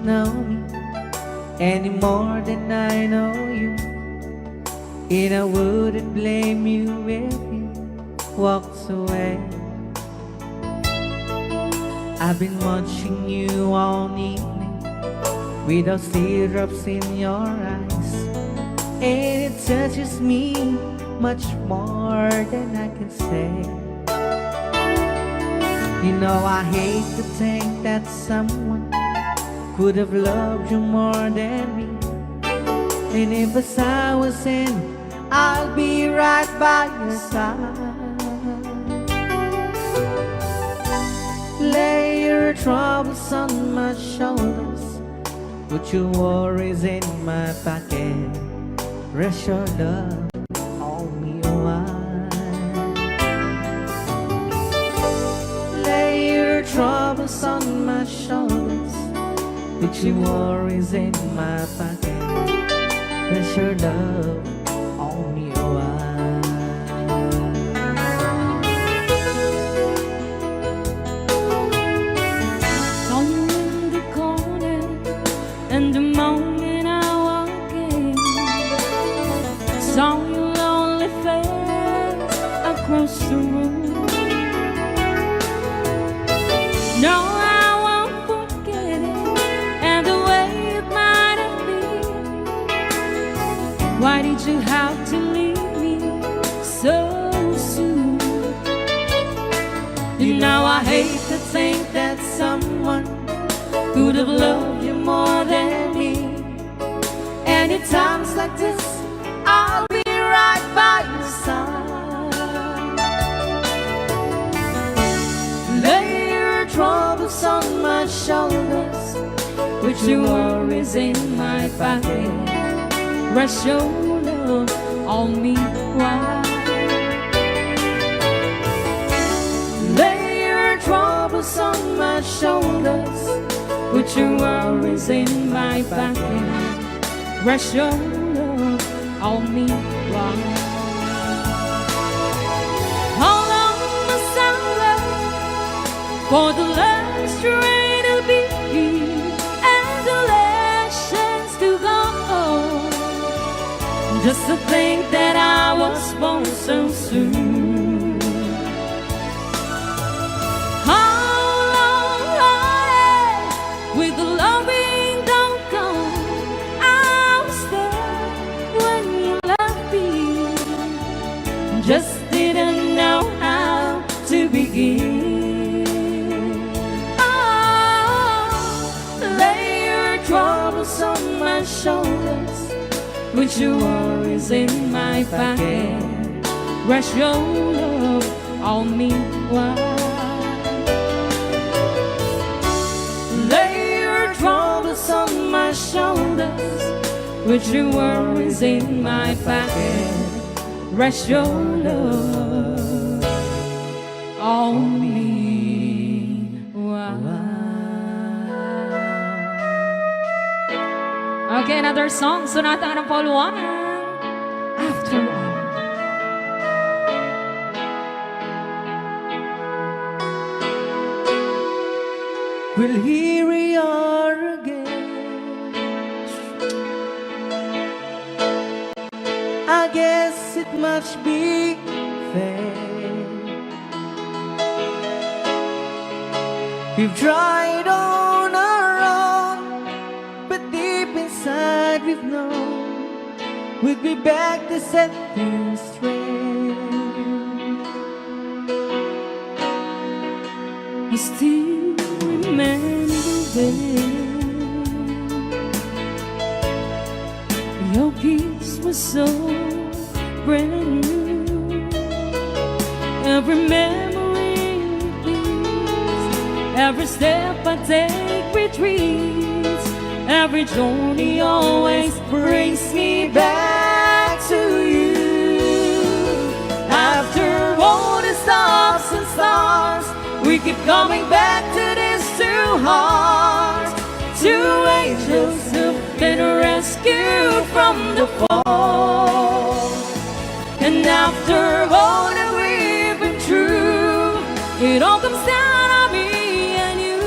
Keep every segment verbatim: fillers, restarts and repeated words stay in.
know me any more than I know you. And I wouldn't blame you if you walked away. I've been watching you all evening with those teardrops in your eyes, and it touches me much more than I can say. You know, I hate to think that someone could have loved you more than me. And if a sign was in, I'll be right by your side. Lay your troubles on my shoulders, put your worries in my pocket. Rest your love on me, oh, I. Lay your troubles on my shoulders, put your worries in my pocket. Rest your love on me, oh, I. Saw you in the corner, and the moment I walk in, saw your lonely face across the room. No, I won't forget it, and the way it might have been. Why did you have to leave me so soon? You know, I hate to think that someone could have loved you more than me. And in times like this, I'll be right by your side. Lay your troubles on my shoulders, put your worries in my pocket. Rest your love on me, why? Lay your troubles on my shoulders, put your worries in my pocket. Rest your love on me, why? How long must I wait for the last train to be and the last chance to go home? Just to think that I was born so soon. How long, oh, yeah, with the loving don't come? I was there when you left me. Just didn't know how to begin. Oh, lay your troubles on my shoulders, put your worries in my pocket. Rest your love on me, why? Lay your troubles on my shoulders, put your worries in my pocket. Rest your love on me, why? Okay, another song. Sonata ng Paul Juan. After All. Well, here we are again. I guess it must be fate. We've tried on our own, but deep inside we've known we'd be back to set things straight. I still remember when your kiss was so brand new. Every memory repeats, every step I take retreats, every journey always brings me back to you. After all the stops and stars, we keep coming back to these two hearts, two angels who've been rescued from the fall. And after all that we've been through, it all comes down to me and you.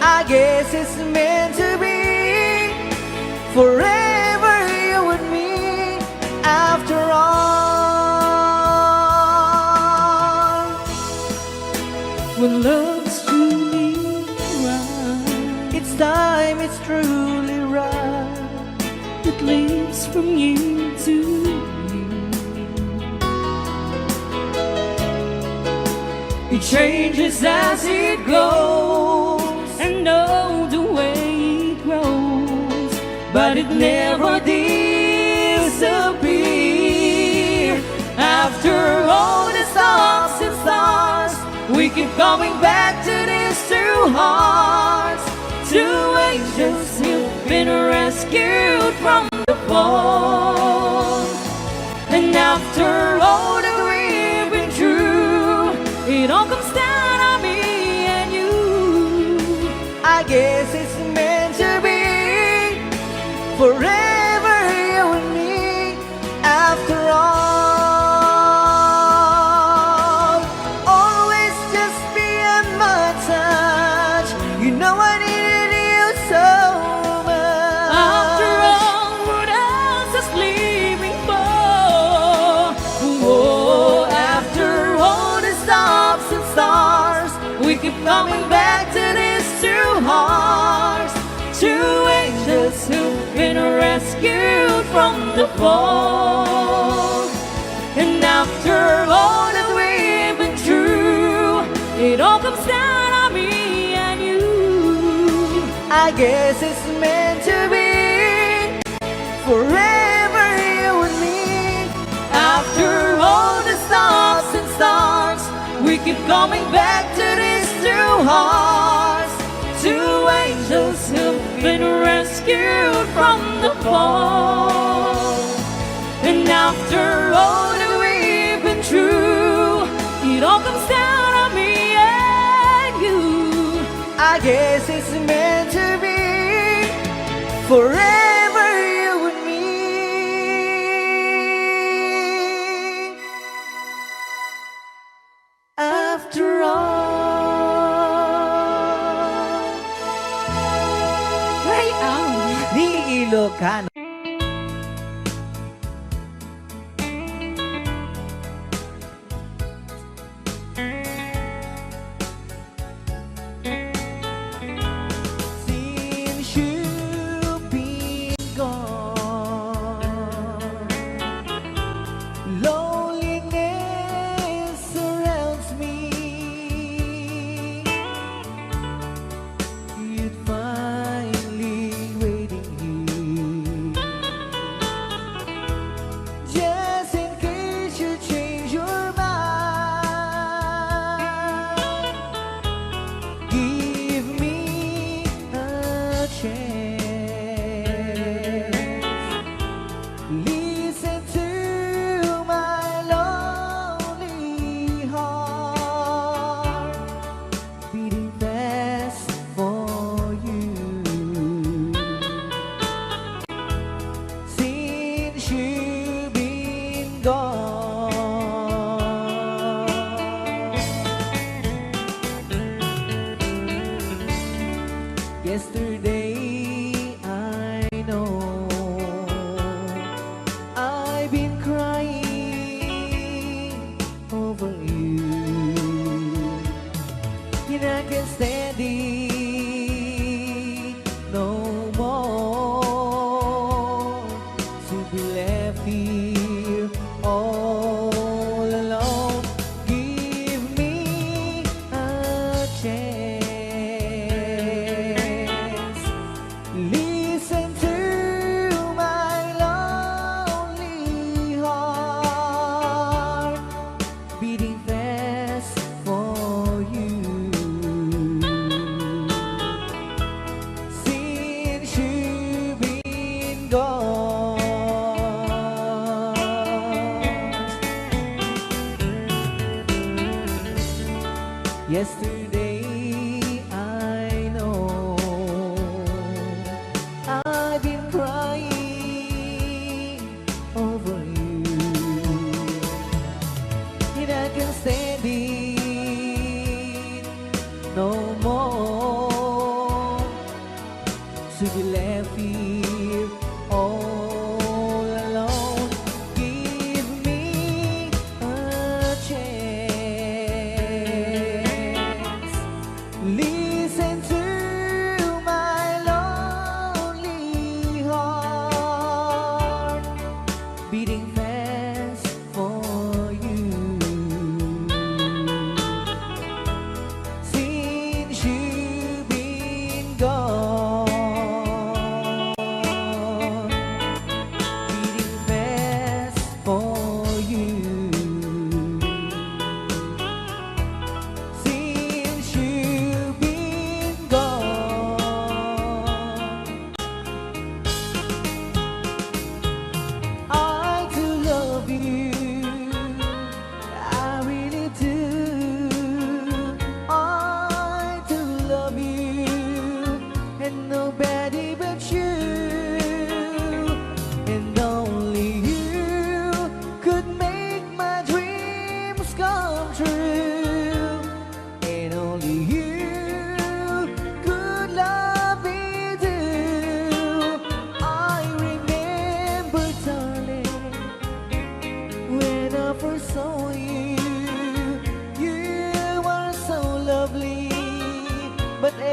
I guess it's After all, when love's truly right, it's time, it's truly right. It lives from you to you. It changes as it goes, and know the way it grows, but it never disappears. After all the stops and stars, we keep coming back to these two hearts, two angels who've been rescued from the fall. And after all that we've been through, it all comes down to me and you. I guess it's meant to be, forever you and me. After all, always just be at my touch. You know I needed you so much. After all, what else is living for? Oh, after all the stops and stars, we keep coming back to these two hearts, two angels who've been rescued from the fall. And after all that we've been through, it all comes down to me and you. I guess it's meant to be, forever you and me. After all the stops and stars, we keep coming back to these two hearts, two angels who've been rescued from the fall. And after all that we've been through, it all comes down to me and you. I guess it's meant to be, forever you and me. After all. Ay, aw. Ni Ilocano. Since you've been gone, loneliness surrounds me. You'd find me waiting here, just in case you change your mind. Give me a chance. Listen to my lonely heart beating fast for you. Since you've been gone, yesterday I know I've been crying over you, and I can't stand it no more to be left here all alone. Give me a chance. Listen to my lonely heart beating fast for you. Since you've been gone, yesterday I know I've been crying over you, and I can't stand it no more to be left here all alone.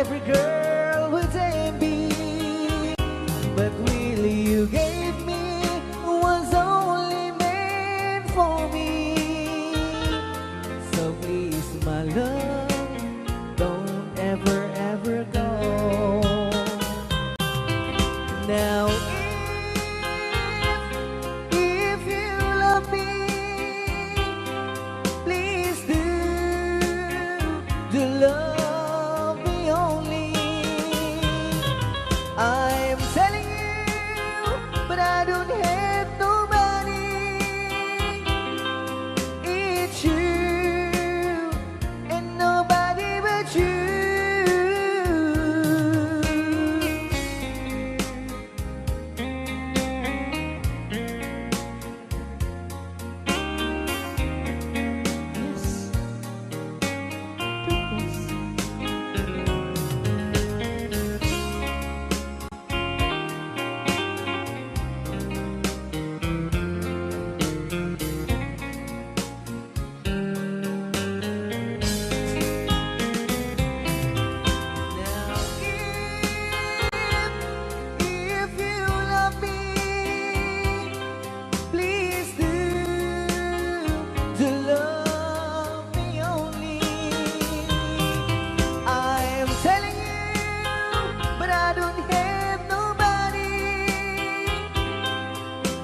every girl would envy. But will you gave me was only meant for me. So please, my love, don't ever, ever go. Now, if, if you love me, please do, do love me only. I'm telling you, but I don't have nobody. It's you and nobody but you. Yes. Purpose. Now, if, if you love me, please do, do love me only. I'm telling you, but I don't have nobody.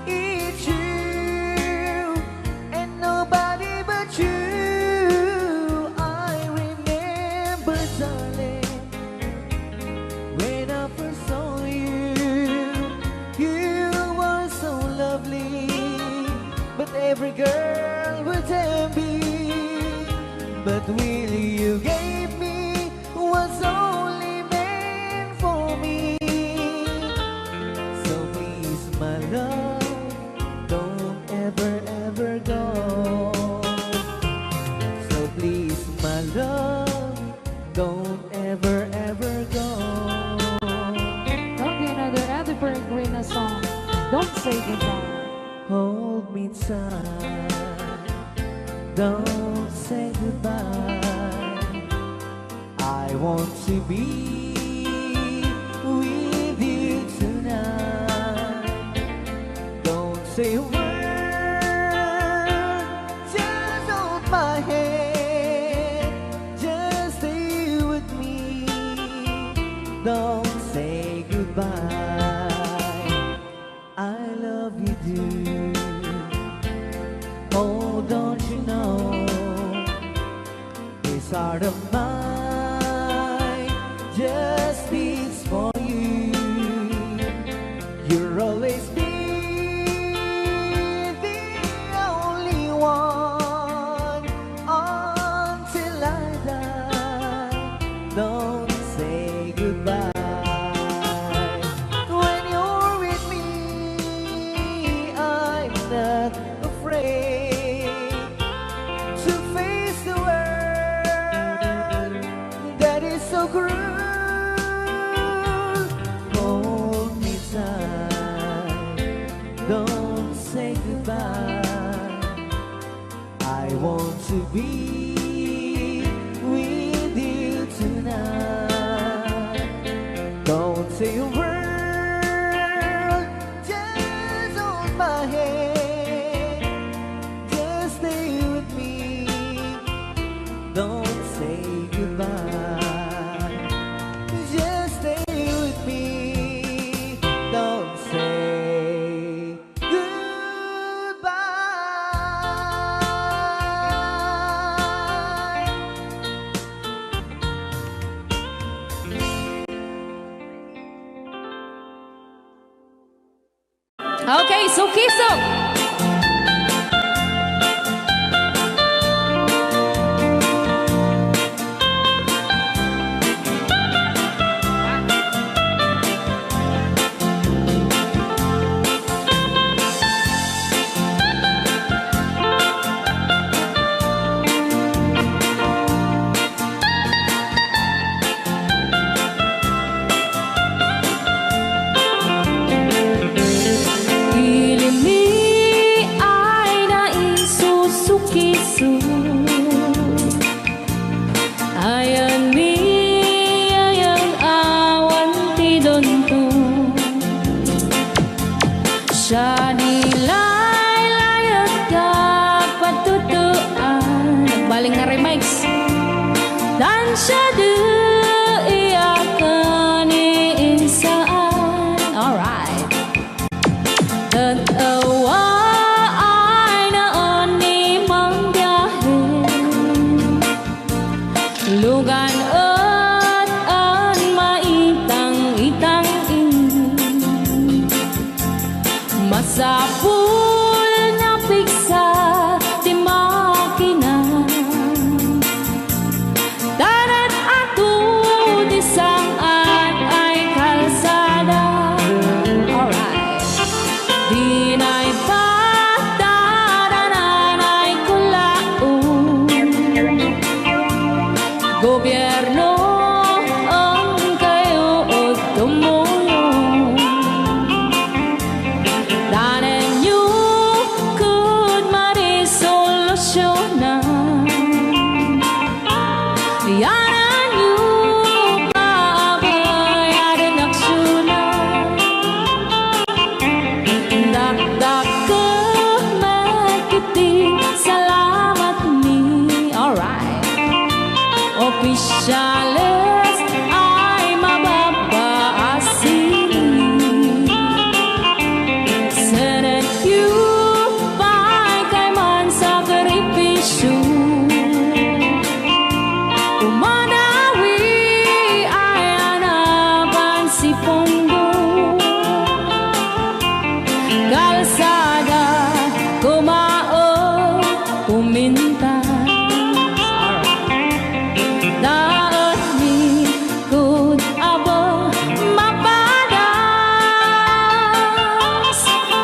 It's you and nobody but you. I remember, darling, when I first saw you, you were so lovely, but every girl would envy. But will you gave me was only meant for me. So please, my love, don't ever, ever go. So please, my love, don't ever, ever go. Okay, another Ate Pearl Green na song. Don't say goodbye. Hold me tight. Don't say goodbye. I want to be with you tonight. Don't say a word, just hold my hand, just stay with me. Don't say goodbye. I love you, dear. Oh, don't you know? This heart of mine just beats for you. You'll always be the only one until I die. Don't say goodbye. When you're with me, I'm not afraid to face the world that is so cruel. Hold me tight, don't say goodbye. I want to be with you tonight. Don't say a word, just hold my hand. Just stay with me. Don't say goodbye. Just stay with me. Don't say goodbye. Okay, so kiso. Tansiada iyakan ni insaan. Alright. Ket awa ay naan ni mangbiahe. Lugan et an maitang-itang ini. Masapul nga pigsa ti makina. Tanan ato ti sang-at ay kalsada. Alright. Dinay patadanan ay kulaon. Gobierno, ang kayo o tumulong. Danenyo kud marisolusyona. Yanenyo paabayaden aksiyona. Dakdak met iti salamat mi. Alright. Opisyales ay mababbaasi. Senetyo pay kayman sakripisyo. Umadawi ay anapan si Pondo. Kalsada, kumaon, pumintas. Daetmi kud abo mapadas.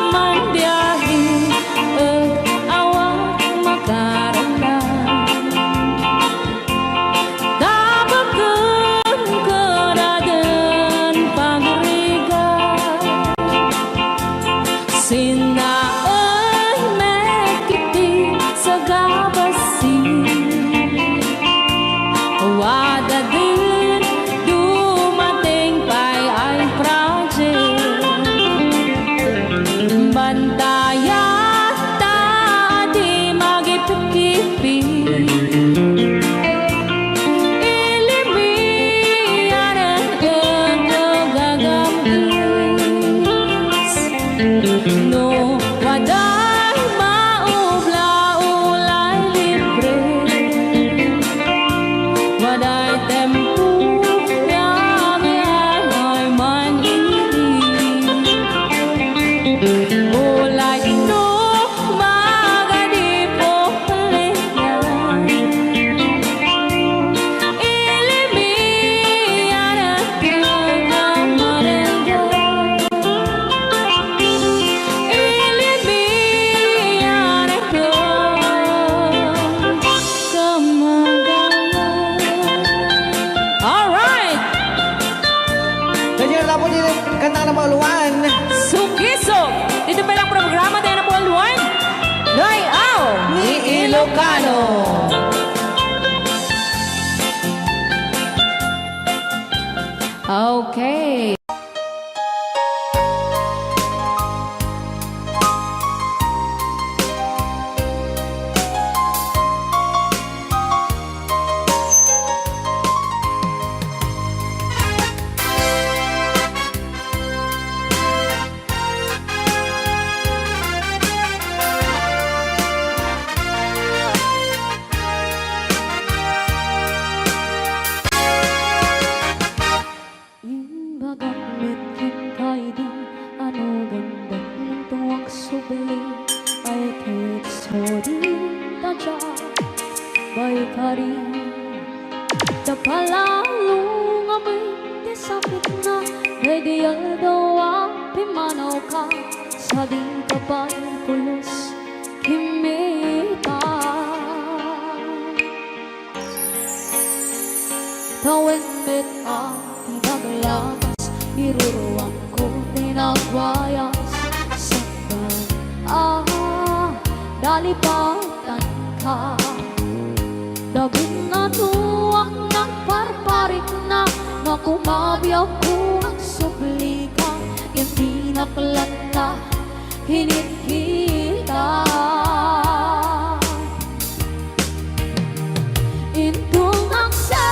Manbiahe et awan makararag. Tapeken ken aden pagrigat. Sinnaay met iti sagabasi. Wadaden dumateng pay ay project. Bantayan ta ti magipipipi. Ilimian ket gagam-is. No waday maubla, ulay libre. Waday tempo, yami-yami man ini. Ulay no magadi po Alright! Kanya na po din kanta na po, Luan. Sugisog! Dito pa lang programa tayo na po, Luan. Layaw ni Ilocano. Okay. Imbagak met kenka idi a no ganda nento agsubli, ay ket sodi ta dia baykari. Ta palalo ngamin ti sakitna, daydi aldaw a pimmanawka, sadika pay pulos kimmita. Tawen met a ti daglagas, iruruamko ti nagbayas, sakbay a nalipatanka. Daginna toak nagparparikna, makumabiawko agsublika, ken dinak latta hinitkita. Inton agsa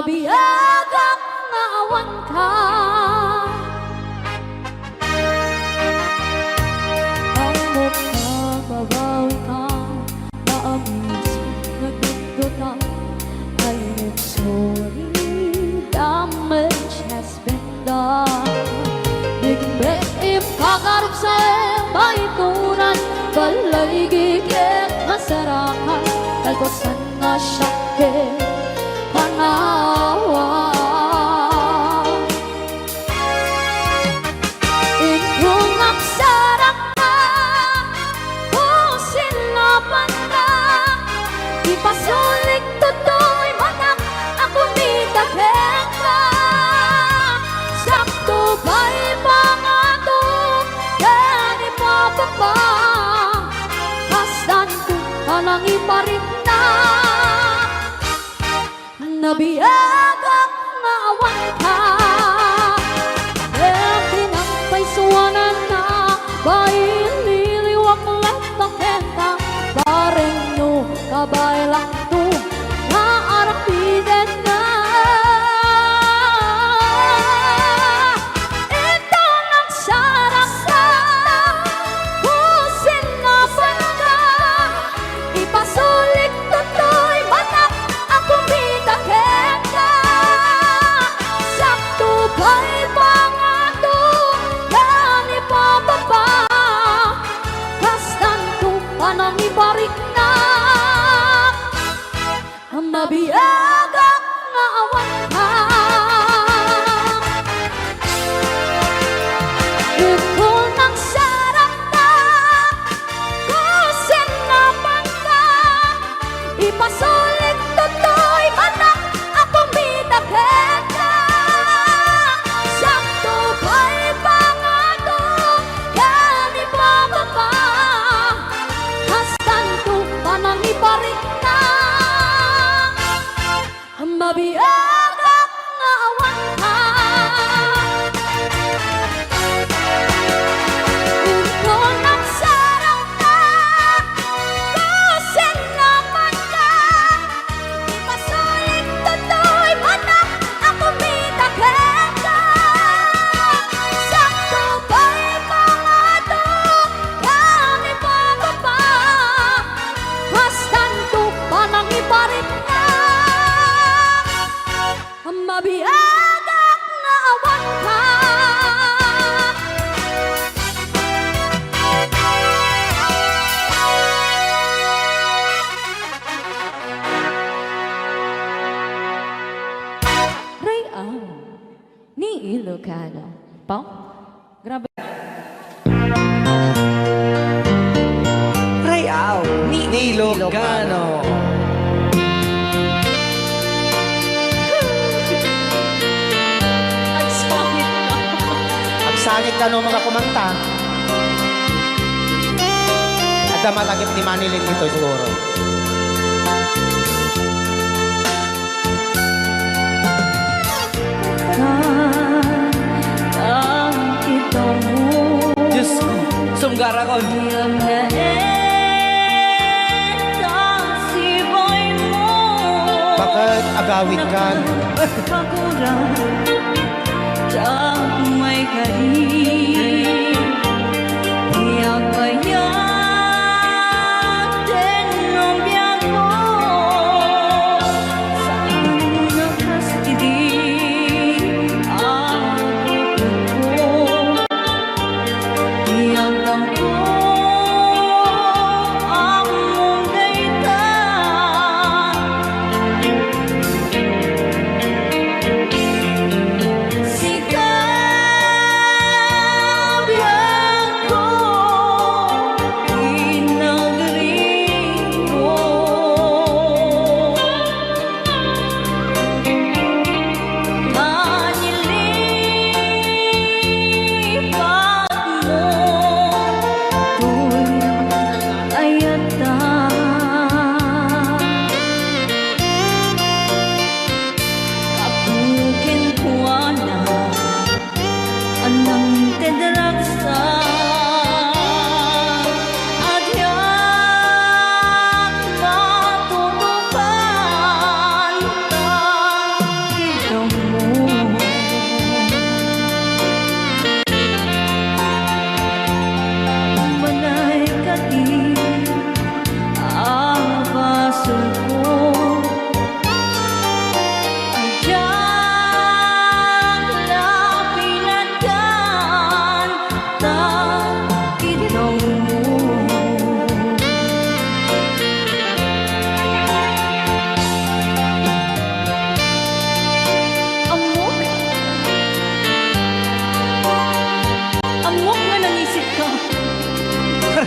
Biagak nga awan ka. Ammok nga babawi ka, naamiss, nagdududa. I am sorry, damage has been done. Big, big, impagarupsa, maituran, balay, gigit, masarakan, kalpasan, nga siak ket panawan. Inton agsarakta, kusinapanta, ipasulik toy matak a kumita kenka. Sakto pay pangato ken ipapapa, kastanto a nangipariknak. Nabiagak nga awan ka. Ket ti nagpaisuananna, bain niliwak latta kenka. Bareng no kabaelakto nga arapidenna. Inton agsarakta, kusinapanta, ipasulik toy matak a kumita kenka. Sakto pay pangato ken ipapapa, kastanto a nangipariknak. Mabiagak nga awan ka. Inton agsarakta, kusinapanta, ipasulik toy matak a kumita kenka. Sakto pay pangato ken ipapapa, kastanto a nangipariknak. Mabiagak nga awan ka. Inton agsarakta, kusinapanta, ipasulik toy matak a kumita kenka. Sakto pay pangato ken ipapapa, kastanto a nangipariknak. Mabiagak nga awan ka. Ray-aw ni Ilocano. Pao? Grabe. Ray-aw ni Ilocano. Agsangit ka. Agsangit ka no, mga kumanta. Adda malagip ni Manny Lin dito siguro. Diyos ko, sunggarakon. Bakit agawid ka?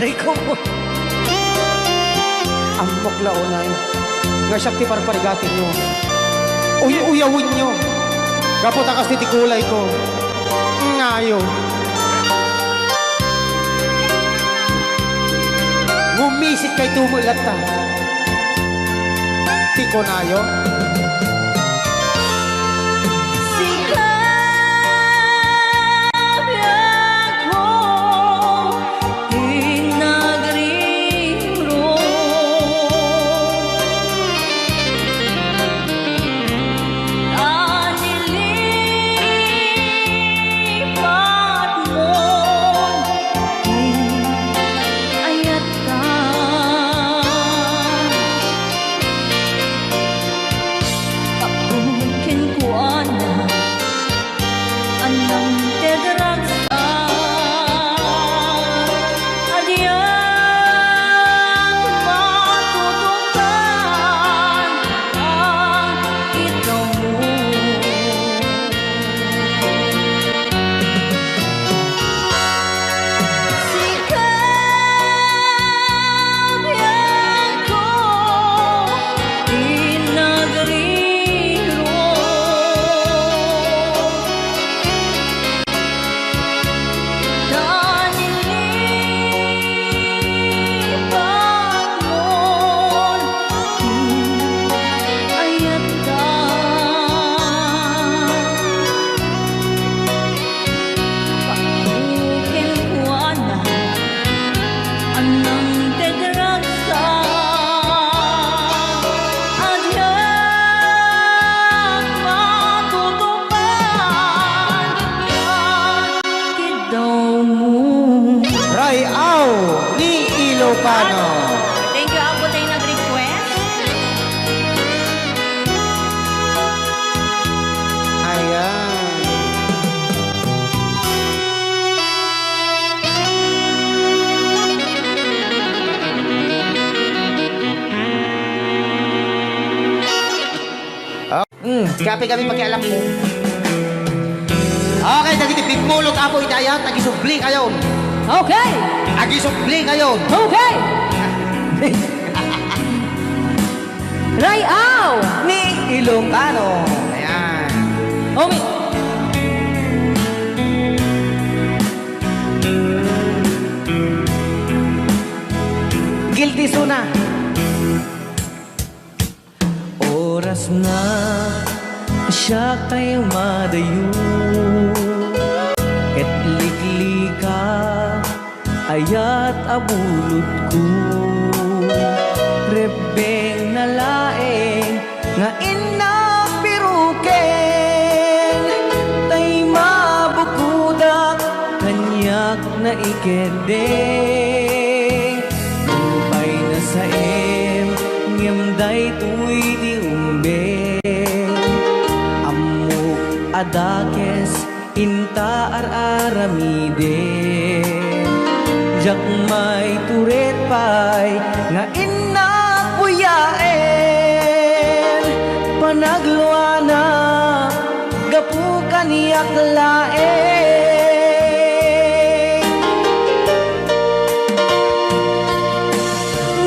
Ikaw mo. Ammok la unay nga siak ti parparigatenyo. Uy-uyawenyo. Gapu ta kas ti kulayko. Ngayo. Ngumisit kay tumul latta. Ti kunayo. Sika, biag ko, ti nagrimro. Anilipat mo, ayatka. Tapno kenkuana, annang ti dragsa, a diak matutukan a idawmo. Sika, biag ko, ti nagrimro. Tanilipat mon ti ayatka. Kenkuana, annang ti dragsa, a diak matutukan a kidawmo. Ray-aw ni Ilocano. Thank you, Apo, tayo nag-request. Ayan. Ah, mm, kape kami pakialam mo. Okay, dagiti pimmulot, Apo, iti ayat, agisubli kayon. Okay. Agisubli kayon. Okay. Ray-aw ni Ilocano. Ayan. Omi. Guilty Suna. Orasna a siak ti madayo, ket liklika ayat a bulodko. Rebbengna laeng nga innak piruken, tay mabukodak kaniak naikeddeng. Nupay nasaem, ngem daytoy ti umbeng. Ammok a dakes inta ar-aramidek. Diak maitured pay nga innak buyaen. Panagluana gapu kaniak laeng.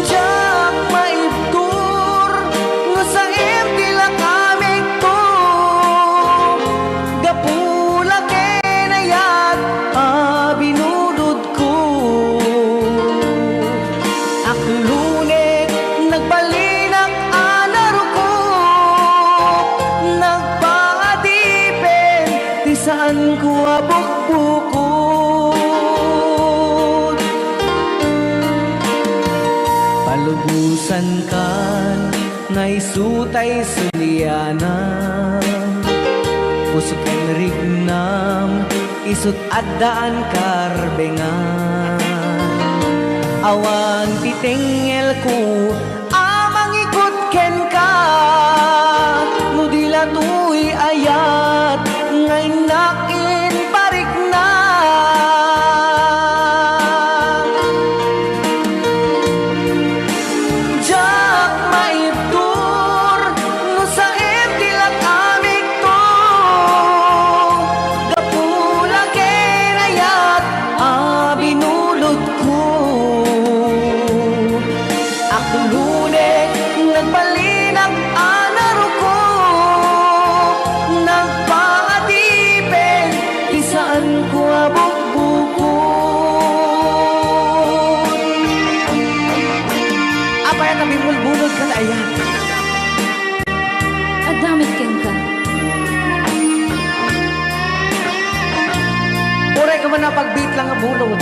Diak maibtur no saem ti lakamigto, gapu la ken ayat a binulodko. Aklunek, nagbalinak a naruko, nagpaadipen ti saanko a bukbukod. Palubosankan nga isu tay sulianam, puso ken rignam, isut' addaan karbengan. Awan ti tengngelko a mangikud kenka, no di la toy ayat nga innak imparikna. Diak maibtur no saem ti lakamigto, gapu la ken ayat a binulodko. Naman na pagbiit lang nga bulod.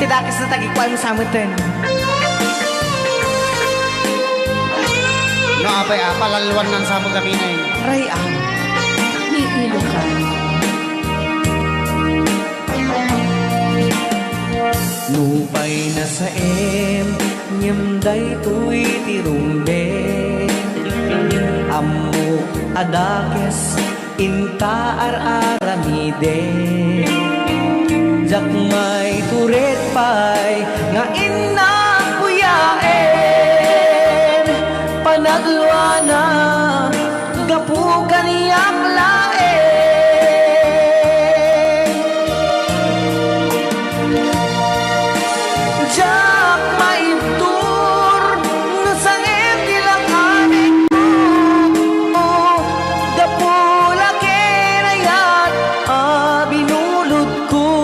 Ti dakes na tagikuan mo sa amin, ten. No, apay, apa, lalwan nang sa mo gaminen. Aray, ah. Ni Ilocano. Nupay nasaem, ngem daytoy ti rumbeng. Ammok a dakes inta ar-aramiden. Diak maitured pay nga innak kuyaen, panagluana gapu kaniak laeng. Diak maibtur no sangem ti lak-amekko, gapu la ken ayat a binulodko.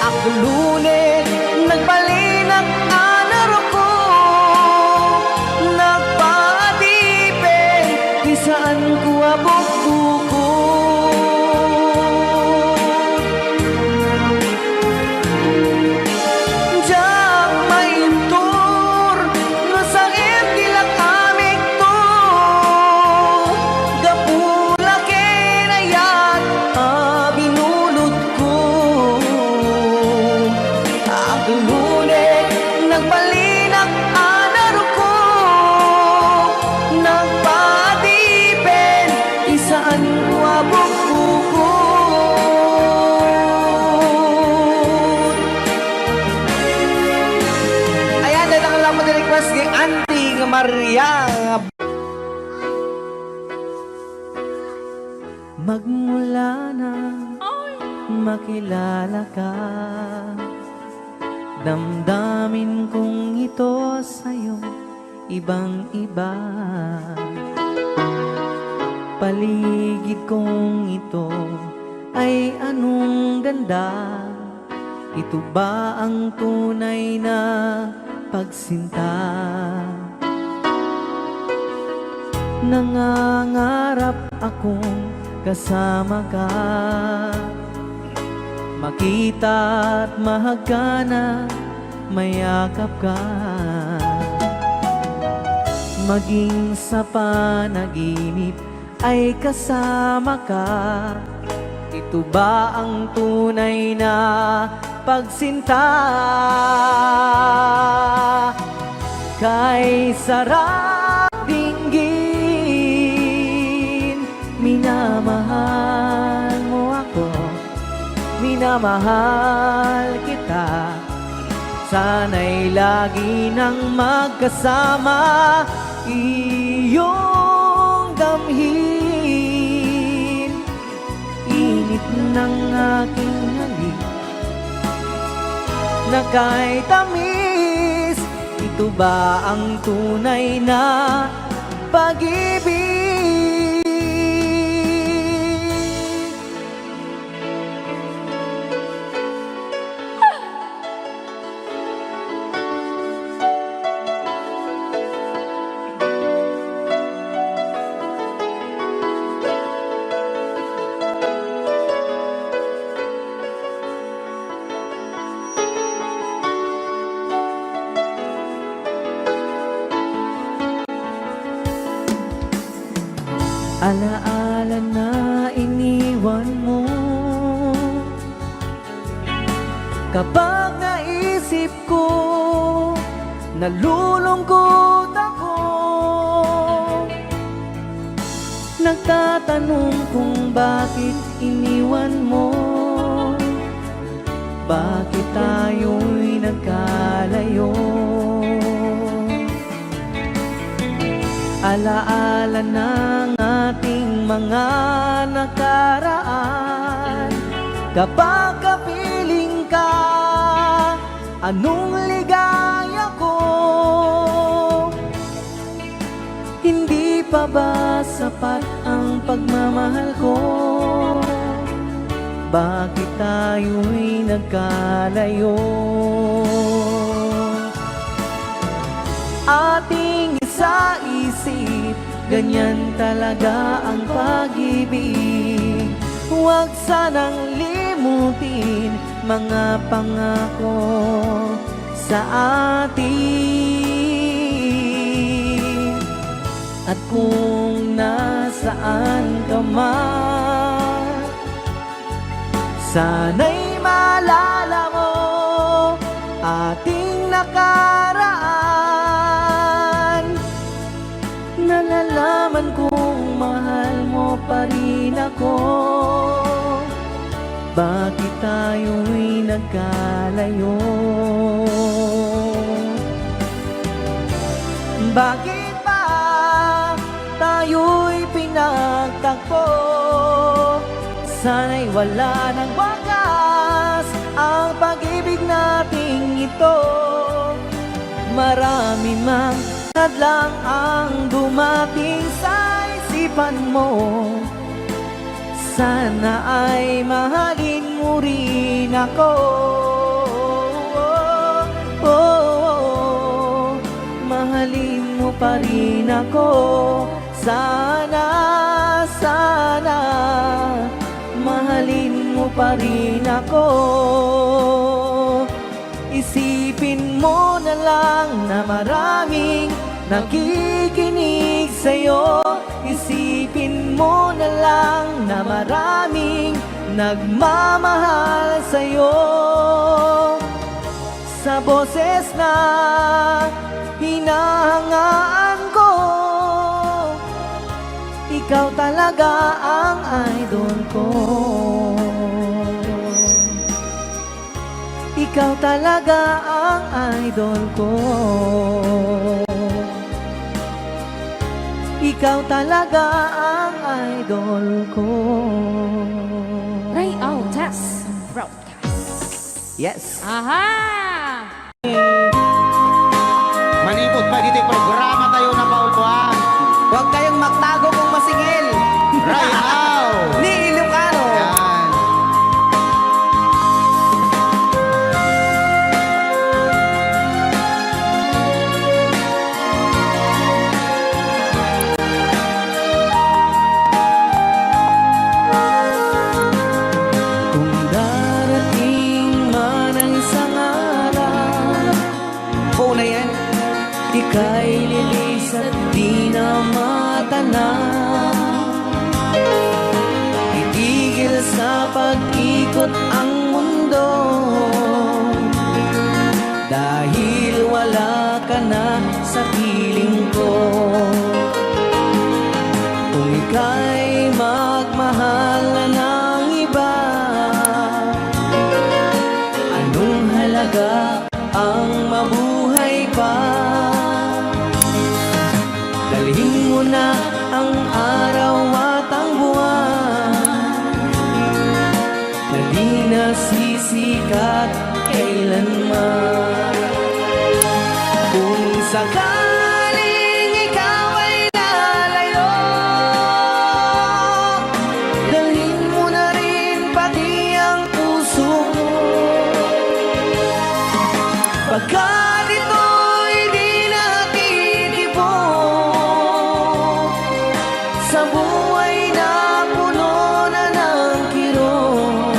Aklone, nagbalinak a naruko, nagpaadipen ti saanko a bukbukod. Diak maibtur no sangem ti lak-amekto, gapu la ken ayat a binulodko. Aglone, nagbalinak a naruko, nagpaadipen ti saanko a bukbukod. Ayan, dayta nga lapat nga request ni Auntie nga Maria nga Magmula nang makilalaka, damdamin kong ito sa'yo ibang-iba. Paligid kong ito ay anong ganda, ito ba ang tunay na pagsinta? Nangangarap akong kasama ka, makita't mahagkan at mayakap ka, maging sa panaginip ay kasama ka. Ito ba ang tunay na pagsinta? Kay sarap dinggin, minamahal mo ako, minamahal kita. Sana'y lagi nang magkasama, iyong damhin. Init ng aking halik, nakaitamis. Ito ba ang tunay na pag-ibig? Alaala na iniwan mo. Kapag naisip ko, nalulungkot ako. Nagtatanong kung bakit iniwan mo, bakit tayo'y nagkalayo. Alaala ng ating mga nakaraan. Kapag kapiling ka, anong ligaya ko? Hindi pa ba sapat ang pagmamahal ko? Bakit tayo'y nagkalayo? Ating isaisip, ganyan talaga ang pag-ibig. Huwag sanang limutin mga pangako sa atin. At kung nasaan ka man, sana'y maalala mo ating nakaraan. Nalalaman kong mahal mo pa rin ako. Bakit tayo'y nagkalayo? Bakit ba tayo'y pinagtagpo? Sana'y wala nang wakas ang pag-ibig nating ito. Marami mang hadlang ang dumating sa isipan mo. Sana ay mahalin mo rin ako. Mahalin mo pa rin ako. Sana, sana, mahalin mo pa rin ako. Isipin mo na lang na maraming nakikinig sa'yo. Isipin mo na lang na maraming nagmamahal sa'yo. Sa boses na hinahangaan ko, ikaw talaga ang idol ko. Ikaw talaga ang idol ko. Ikaw talaga ang idol ko. Ray Altas Broadcast. Yes. Aha! Manipod pa ditoy programa tayo na, Paul, ha? Huwag kayong magtago kung masingil. Rayaw! Ni Ilocano. Yan. Kung darating man ang isang araw, Oo na yan. Ika'y lilisat, di na matanaw. Titigil sa pag-ikot ang mundo dahil wala ka na sa piling ko. Kung ika'y magmahal na ng iba, anong halaga ang mabuhay pa? Dalhin mo na ang araw at ang buwan na di na sisikat kailanman. Kung sakaling ikaw ay lalayo, dalhin mo na rin pati ang puso ko. Pagkat ito'y di na titibok sa buhay na puno na ng kirot.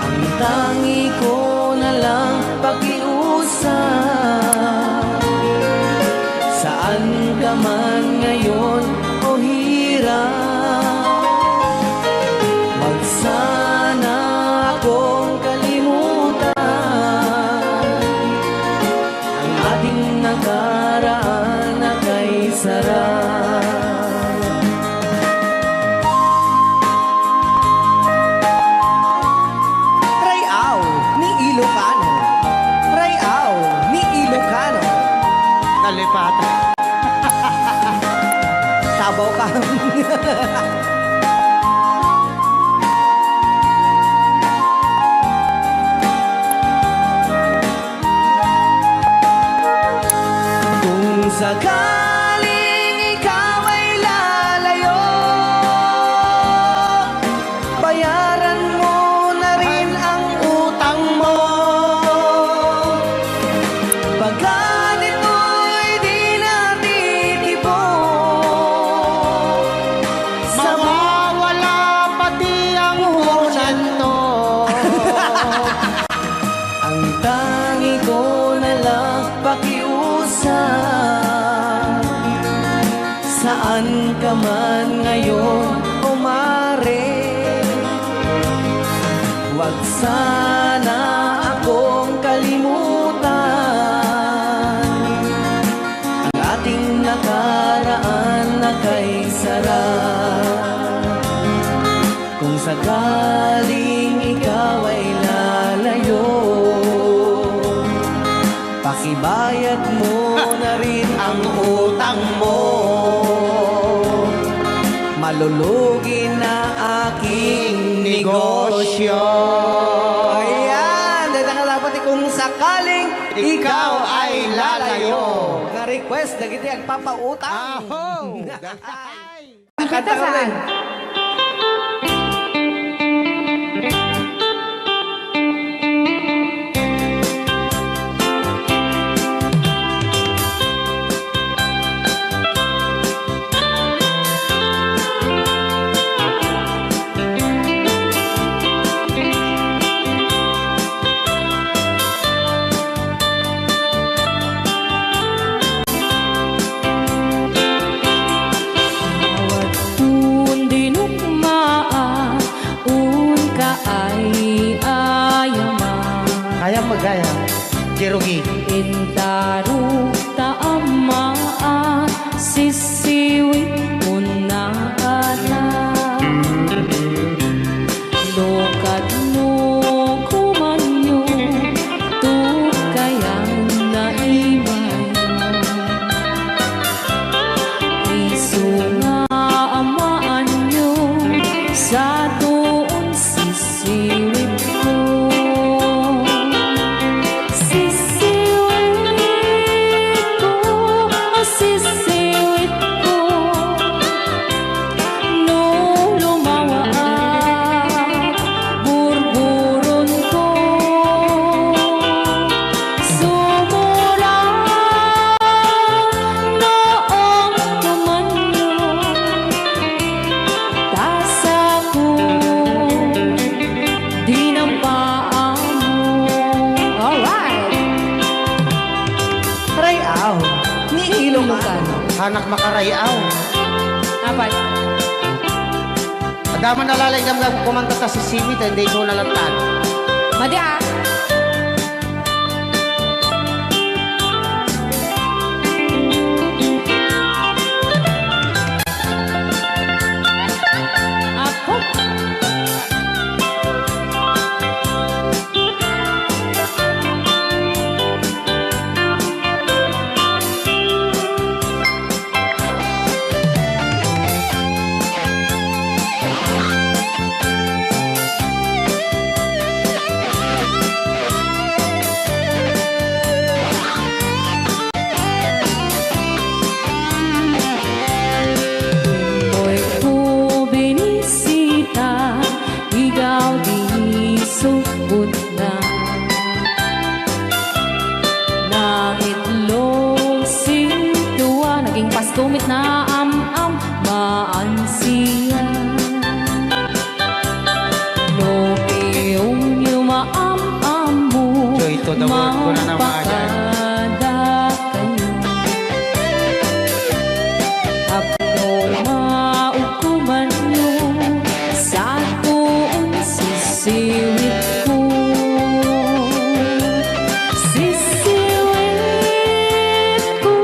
Ang tangi ko na lang pakiusap, saan ka man ngayon o hirap, wag sana akong kalimutan. Sana akong kalimutan ang ating nakaraan na kaisara. Kung sakaling ikaw ay lalayo, pakibayad mo na rin ang utang mo. Malulugi na aking negosyo. Ayan, dahil nga dapat kung sakaling ikaw ay lalayo. Nga request, dagiti agpapautang. Aho! Kanta saan? Awan dinukmaa, unka ay ayama. Kayam magayam, Jerogi. Intaruk ta ammaan, sisiwit unna ana. No kadno kumanyo, tukayan na imayo. Isu nga amaanyo, sa tuon sisiwitko. Sisiwitko, sisiwitko. No lumawaak, burburonko. Sumurang no agtumanyo, ta sako dinampaanmo. Alright! Ray-aw ni Ilocano. Hanak makaray-aw. Apay? Adda man nalalaing gamgam kumanta ta sisiwit, hindi ko nalattan. Madi, ah. Apo. Oy, ko binisita, igaw di subot na. Nangitlog sintua, naging pastumit na am-am, maan siya. No piyongyo maam-ammo, Joy to the world, kuna na maayan. Mapakada kayo. Apno maukumanyo, sa tuon sisiwitko. Sisiwitko,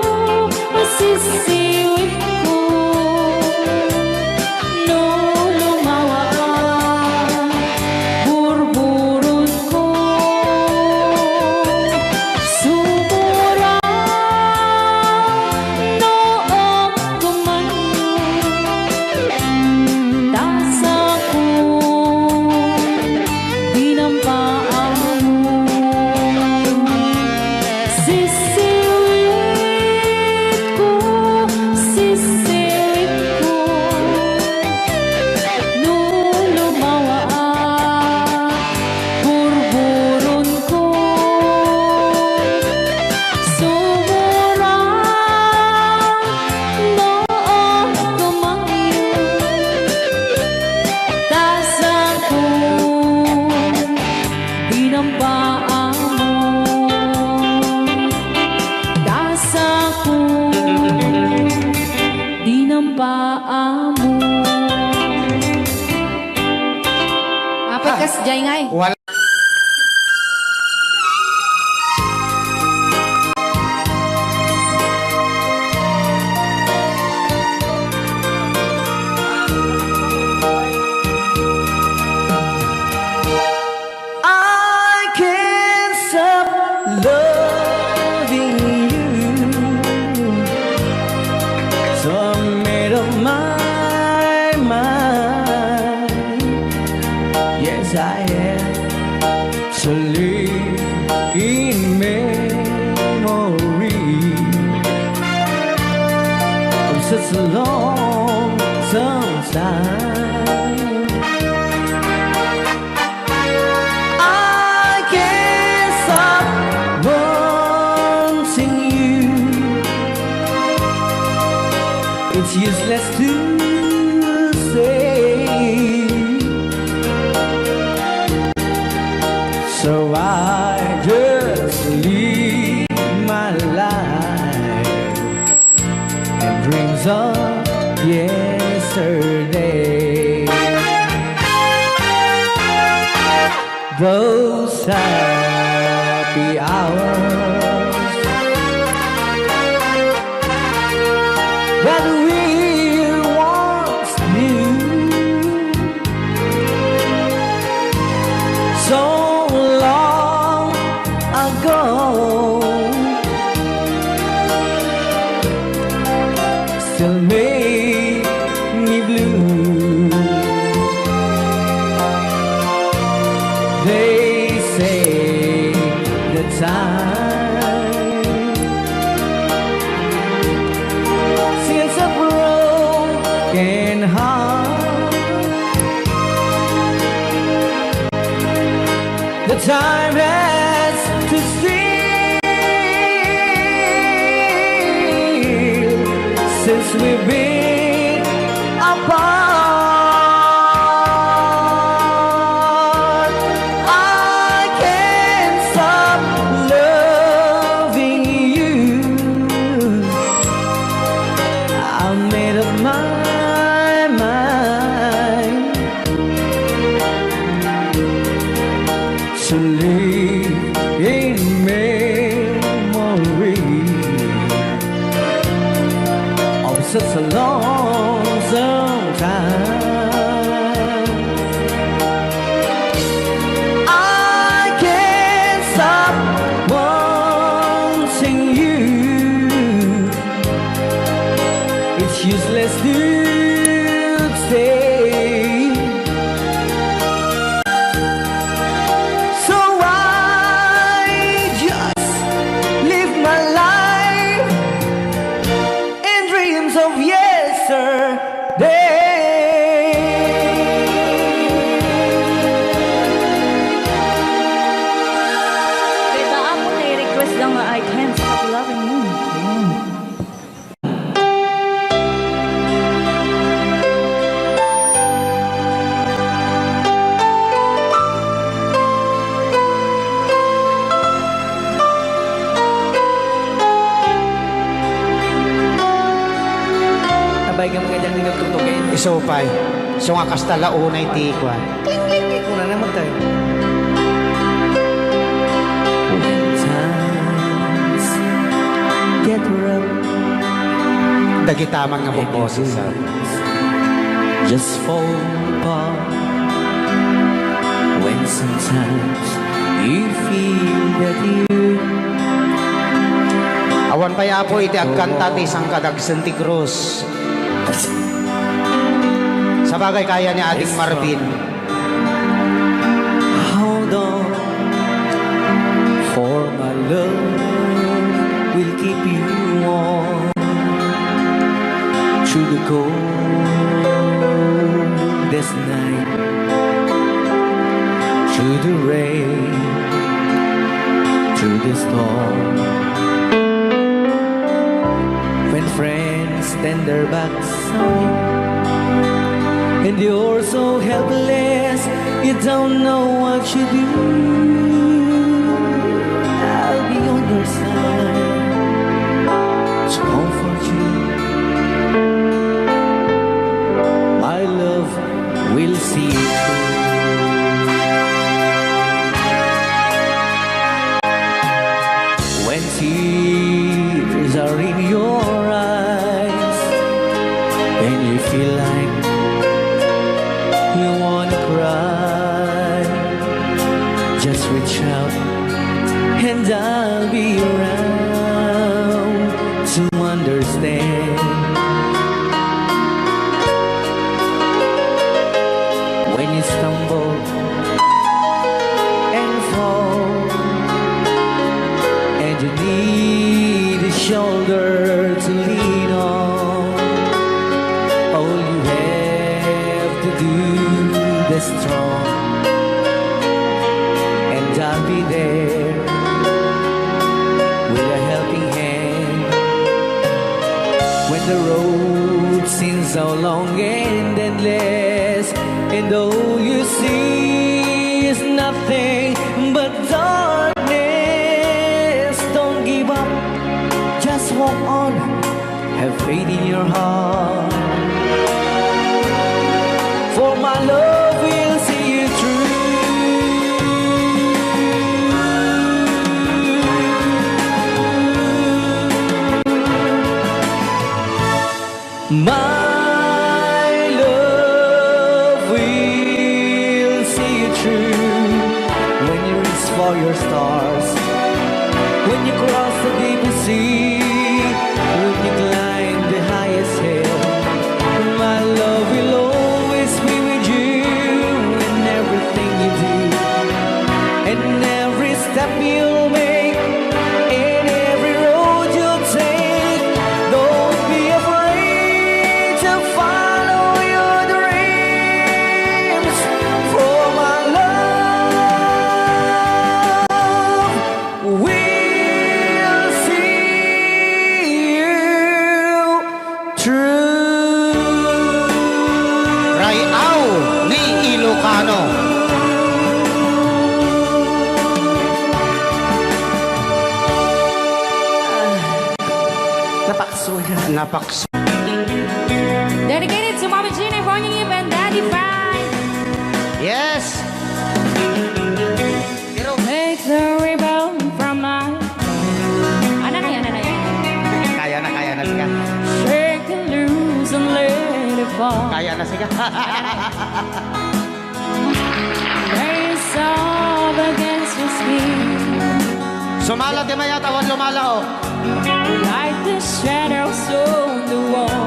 sisiwitko. No lumawaak, burburonko. Sumurang no agtumanyo, ta sako dinampaanmo. Sisiwitko, sisiwitko. No lumawaak, burburonko. Sumurang no agtumanyo, ta sako dinampaanmo. Ta sako dinampaanmo. Apat kas jay ngay. Wala. I am to live in memory of such a long, long time. I can't stop wanting you. It's useless to say. So I just live my life and dreams of yesterday. Those happy hours that we once knew, so long ago, still make me blue. They say the time seals a broken heart. The time has to steal since we've been apart. I can't stop loving you. I made up my mind to live in memory of such a long, long time. I can't stop wanting you. It's useless to stay. So I just live my life in dreams of yesterday. Dayta, Apo, nai-request lang nga I Can't Stop Loving You. Abay, nga mga dyan, nagtutugay. Isu pay. Isu nga kasta la unay ti kuan. Kling, kling, kling. Una na magtayo. When times get rough, dagita man nga boboses, ah, just fall apart. When sometimes you feel that you... Awan pay, Apo, iti agkanta ti sangkadagsen ti krus. Sabagay, kaya ni Ading Marvin. Hold on, for my love will keep you warm through the coldest night, through the rain, through the storm. When friends turn their backs on you and you're so helpless, you don't know what to do, I'll be on your side to comfort you. My love will see you through. When tears are in your eyes and you feel like you wanna cry, just reach out and I'll be around to understand. When you stumble and fall, and you need a shoulder to lean on. All you have to do, the strong, and I'll be there with a helping hand. When the road seems so long and endless, and all you see is nothing but darkness, don't give up. Just walk on. Have faith in your heart. For my love will see you through. My love will see you through when you reach for your stars, when you cross the deepest sea, when you climb the highest hill. My love will always be with you in everything you do, in every step you make, in every road you take. Don't be afraid to follow your dreams, for my love will see you through. Ray-aw ni Ilocano. Napakso. Napakso. Dedicated to Mama Gina, Ronnie Eve, and Daddy Frank. Yes. Take the ribbon from my... Ano na yan? Ano na yan? Kaya na, kaya na, sika. Shake it loose and let it fall. Kaya na, sika. Lace up against your skin. Sumala ti mayat, awan lumalaok. Like the shadows on the wall.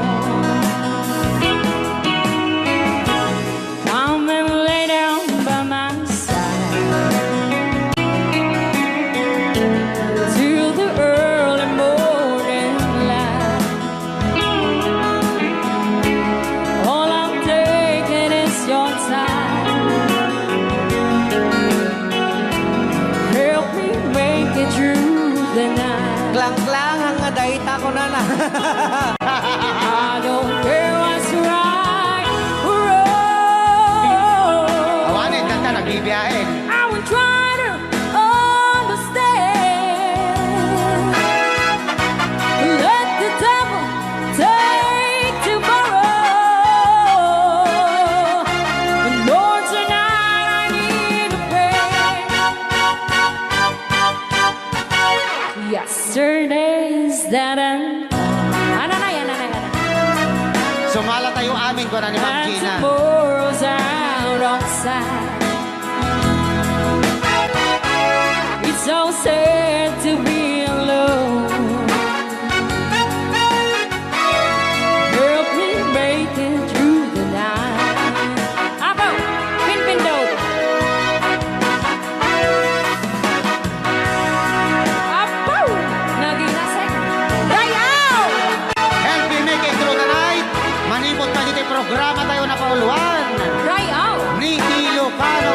Come and lay down by my side till the early morning light. All I'm taking is your time. Help me make it through the night. Klangklang nga dayta, kunana. I don't care what's right or wrong. Awanen, kanta, nagbibiyahe. I will try to understand. Let the devil take tomorrow. Lord, tonight I need a break. Yesterday's dead and gone. Ananay, ananay, ananay. Sumala tayo amin, kuna ni Ma'am Gina. And tomorrow's out of sight. It's so sad to be alone. Help me make it through the night. Apo, pinpindot. Apo, naginasek. Rayaw! Help me make it through the night. Manipod pa dito'y programa tayo na pauluan. Rayaw! Ni Ilocano.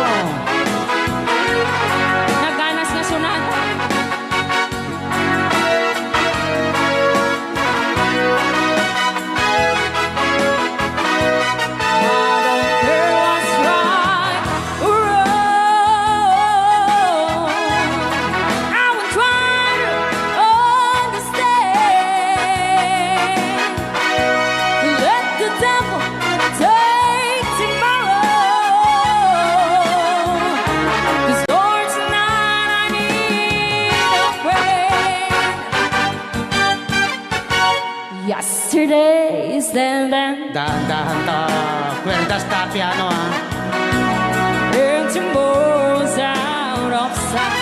Naganas nga sunat. I don't care what's right or wrong. I will try to understand. Let the devil take tomorrow. 'Cause Lord, tonight I need a friend. Yesterday's dead and... Dahan-dahan ta. Kwerdas ta, piano, ah. And tomorrow's out of sight.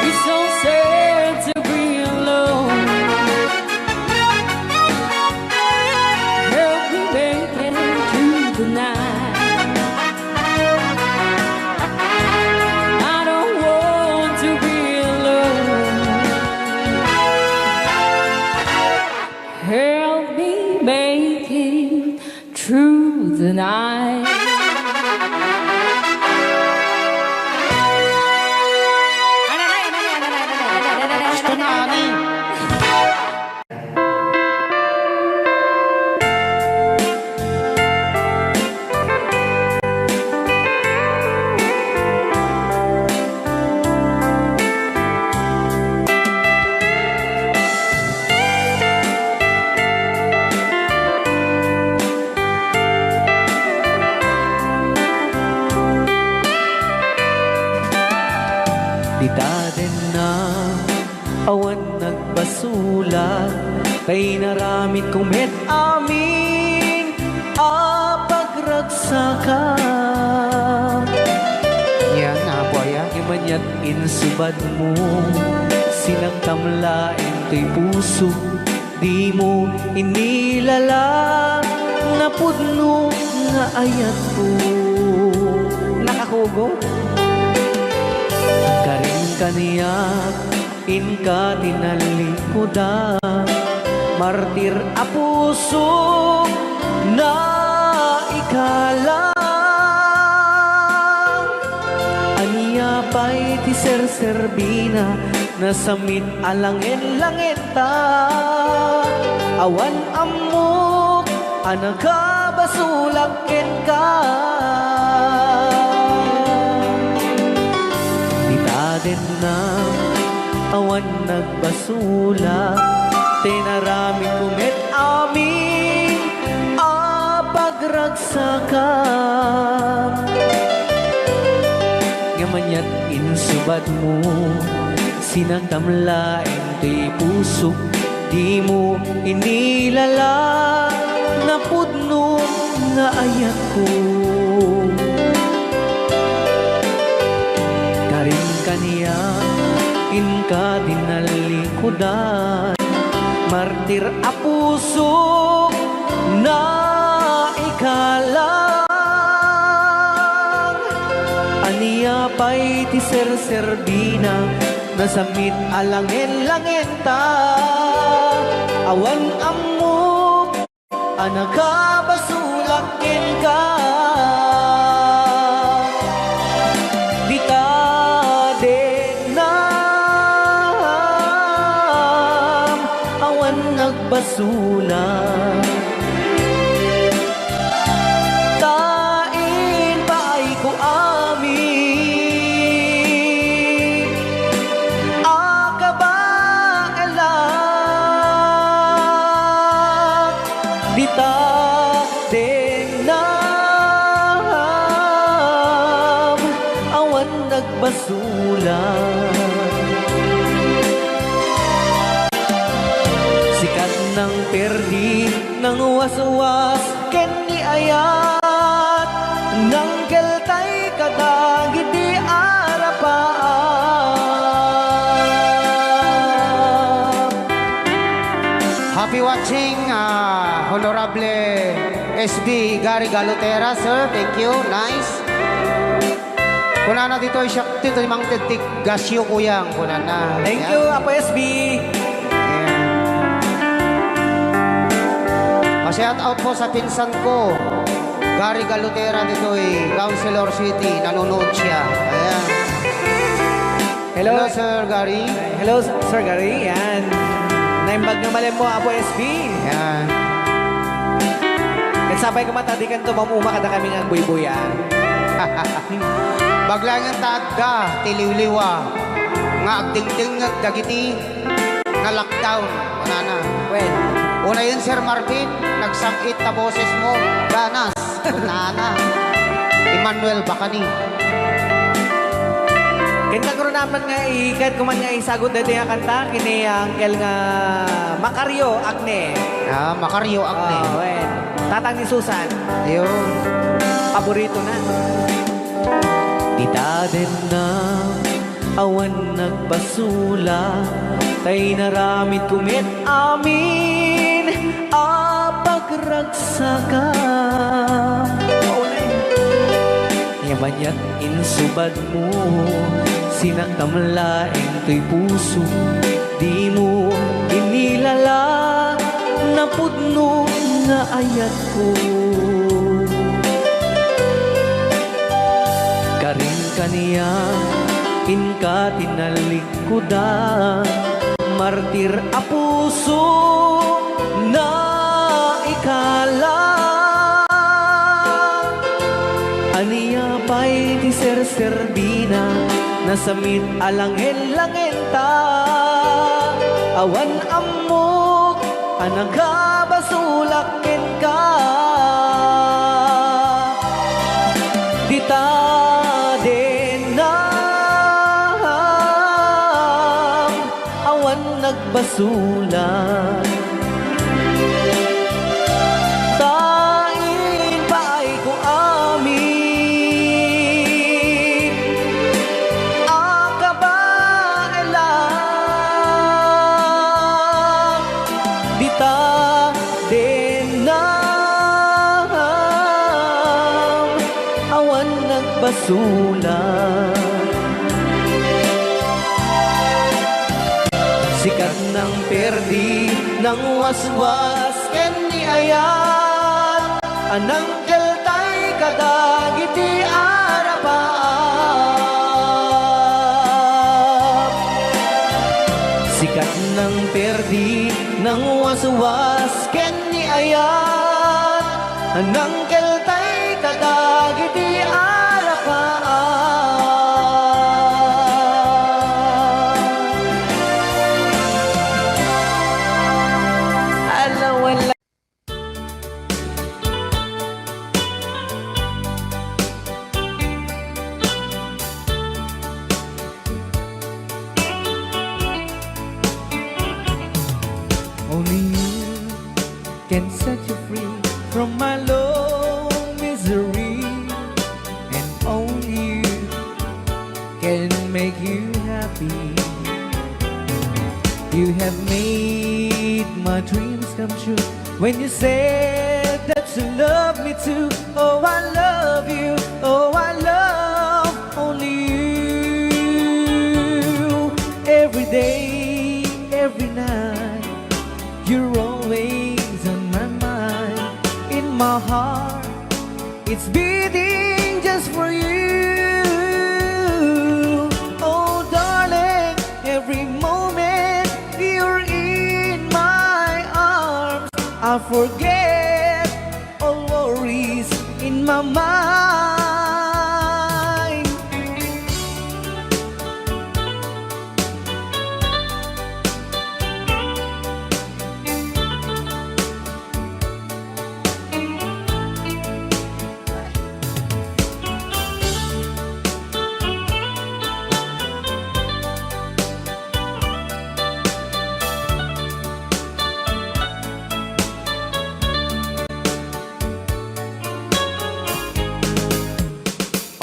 It's so sad to be alone. Help me make it Through the night. Dita denna, awan nagbasula, ta inaramidko met amin a pagragsakam. Yan, Apo, aya. Ngem ania't insubadmo, sinaktam laeng toy pusok, dimo inilala, napudno nga ayatko. Nakakugo? Karin kaniak, inka tinallikudan, martir a pusok naikalang. Ania pay ti serserbina, nasamit a langen-langenta, awan ammok a nakabasolak kenka. Dita denna, awan nagbasula, ta inaramidko met amin a pagragsakam. Ngem ania't insubadmo, sinaktam laeng toy pusok, dimo inilala, napudno nga ayatko. Karin kaniak, inka tinallikudan, martir a pusok naikalang. Ania pay ti serserbina, nasamit a langen-langenta, awan ammok a nakabasolak kenka. Dita dennam, awan nagbasula. Ta inpaayko amin a kabaelak. Dita dennam, awan nagbasula. Sikat nang perdi, nang waswas, ken ni ayat, nang keltay kadagiti arapaak. Happy watching, ah, Honorable S B Gary Galutera, sir. Thank you. Nice. Kunana ditoy, "Siak ditoy mangted ti gasyo, kuyang," kunana. Thank you, Apo S B. Ayan. Pa-shout out po sa pinsan ko, Gary Galutera ditoy, Councilor City. Nanonood siya. Ayan. Hello. Hello, Sir Gary. Hello, Sir Gary. Yan. Naimbag nga malimmo, Apo S B. Yan. Ket sapay koma ta dikanto mamuma kadakami nga agbuybuya. Baglangenta adda ti liwliwa nga agdengdengngeg dagiti na-lockdown, kunana. Wen. Unayen, Sir Marvin, nagsam-it ta bosesmo, ganas. Kunana. Emmanuel Bacani. Ken kagrunaman nga i-, ket kuman nga isagut daytoy nga kanta, ken ni Uncle nga Macario Agne. Ah, Macario Agne. Ah, wen. Tatang ni Susan. Ayun. Paborito na. Dita dennam, awan nagbasula, ta inaramidko met amin a pagragsakam. Ngem ania't insubadmo, sinaktam laeng toy pusok, dimo inilala, napudno nga ayatko. Ania, inka ti nallikkudan, martir a puso, naikala. Ania pay ti serserbina, nasamit a langen-langenta, awan ammok a nakabasolak kenka. Dita denam, awan nagbasolak. Ta impaayko amin a kabaelan. Dita denam, awan nagbasolak. Sikat nang perdi, nang waswas ken ni ayat, a nangkeltay kadagiti arapaap. Sikat nang perdi, nang waswas ken ni ayat, a nangkeltay kadagiti arapaap. Ala, wala. Only you can set you free from my long misery, and only you can make you happy. You have made my dreams come true when you said that you love me too. Oh, I love you. Oh, I love only you. Every day, every night, you're always on my mind. In my heart, it's beating just for you. Oh, darling, every moment you're in my arms, I forget all worries in my mind.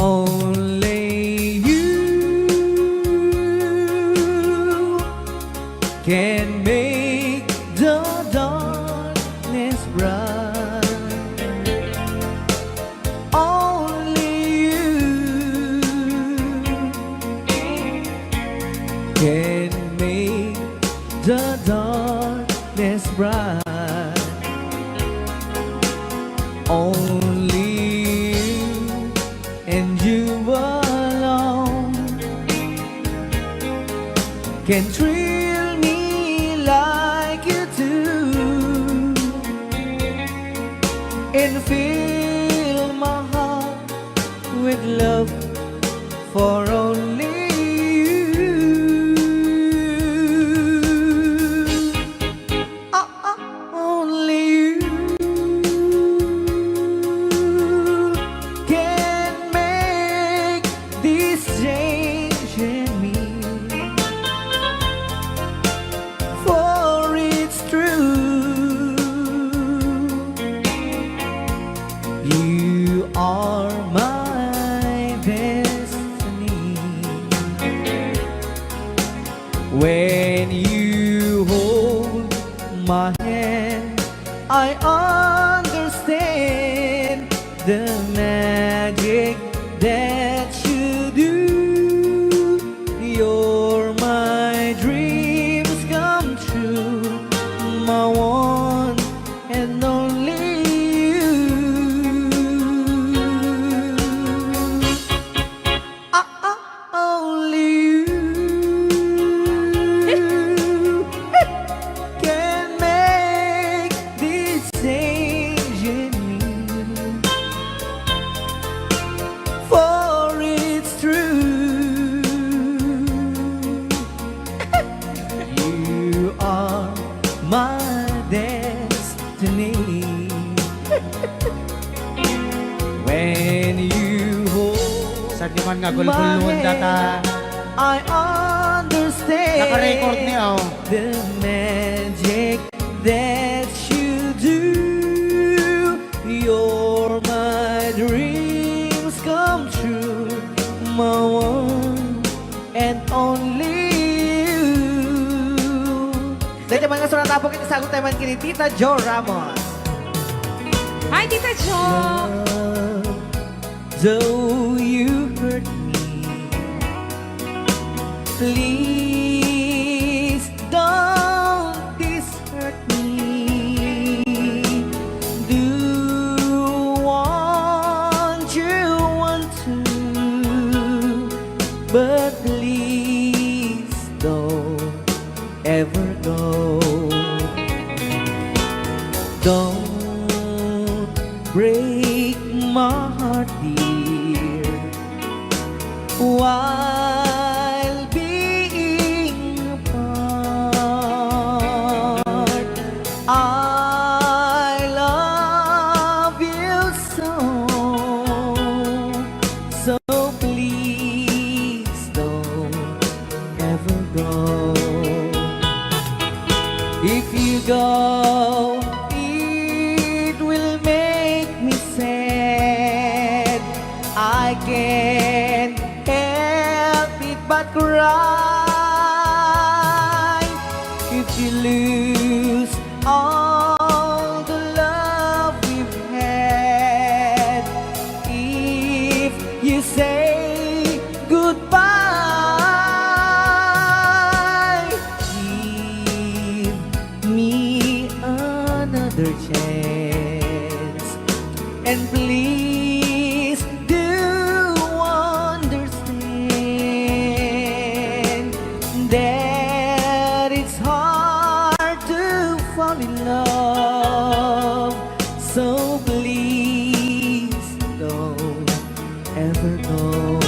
Only you can make the darkness bright. Only you can make the darkness bright. Only you and you alone can thrill me like you do and fill my heart with love for only you. Ah, ah, only you can make this change in me. For it's true, you are my destiny. When you hold my hand, I understand the magic that you do. You're my dreams come true, my one and only you. Ah, you hold. Saan di man nga gulgulon data. I understand. Naka-record ni, oh. The magic that you do. You're my dreams come true. My one and only you. Dahil naman nga surat apo, kita sagot tayo man kini Tita Jo Ramos. Hi, Tita Jo! Though you hurt me, please don't desert me. Do want you want to, but please don't ever go. Don't break my heart, dear, while being apart. I love you so, so please don't ever go. If you go, it will make me sad. I can't help it but cry. If you lose all the love we've had, if you say goodbye, give me another chance. And please do understand that it's hard to fall in love. So please don't ever go.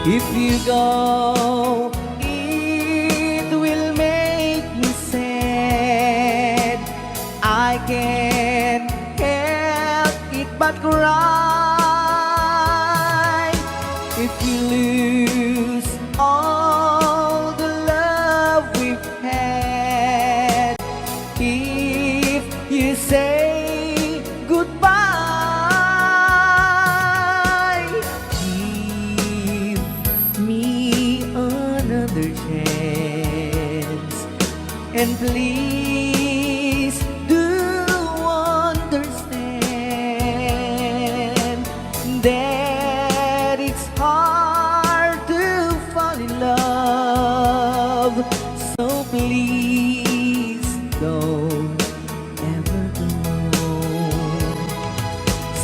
If you go, it will make me sad. I can't help it but cry. If you lose all the love we've had, if you say goodbye, give me another chance. And please do understand that it's hard to fall in love. So please don't ever go.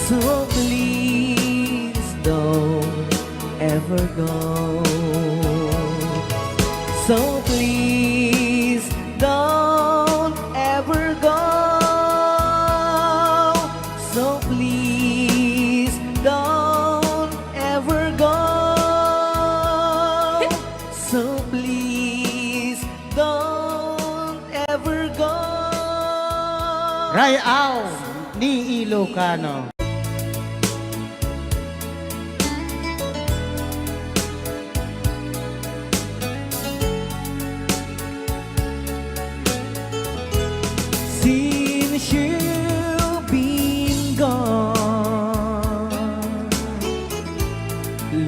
So please don't ever go. So please don't ever go. So please don't ever go. So please don't ever go. Ray-aw ni Ilocano. Since you've been gone,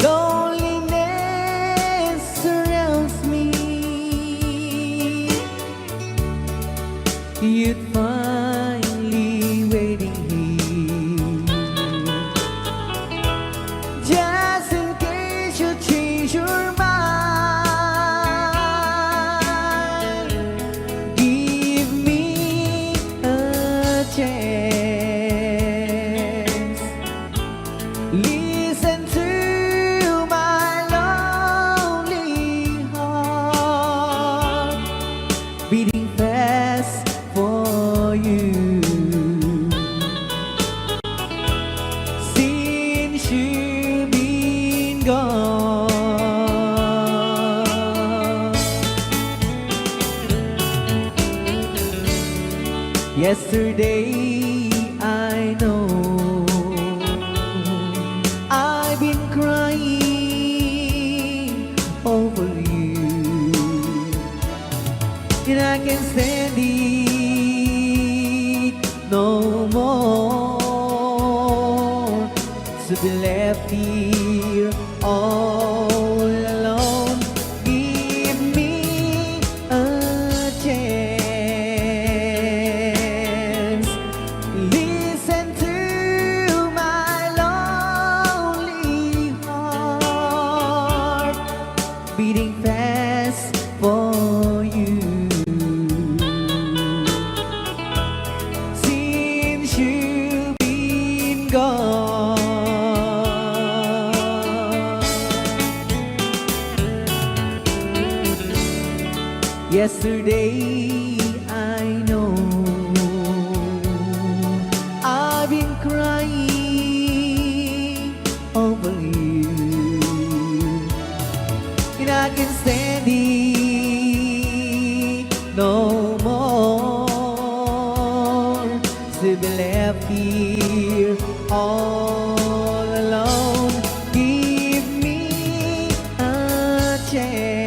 loneliness surrounds me. You'd find me waiting here, just in case you change your mind. Give me a chance. Listen to my lonely heart beating fast for you. Since you've been gone. Yesterday, I know Be left here all alone. Give me a chance. Listen to my lonely heart beating fast for you. Since you've been gone. Yesterday, I know I've been crying over you, and I can stand it no more to be left here all alone. Give me a chance.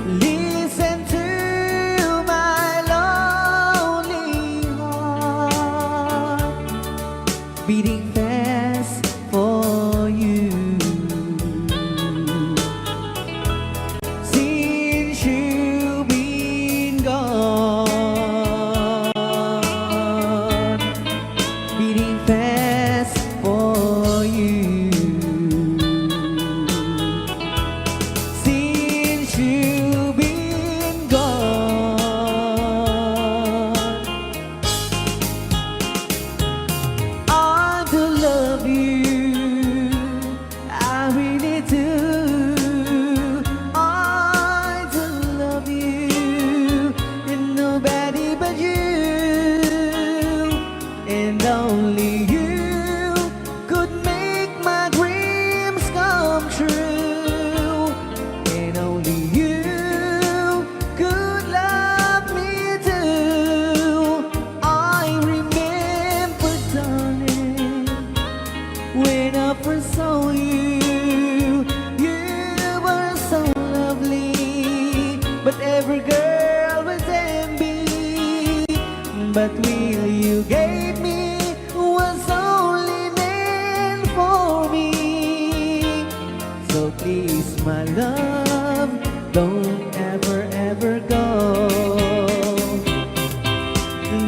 Listen to my lonely heart beating fast for you. Since you've been gone, beating fast for you. Since you've been gone, I do love you. I really do. I do love you. And nobody but you. And only you could make my dreams come true. And only you could love me too. I remember, darling, when I first saw you, you were so lovely. But every girl was envy. But will you gave me was only meant for me. So please, my love, don't ever, ever go.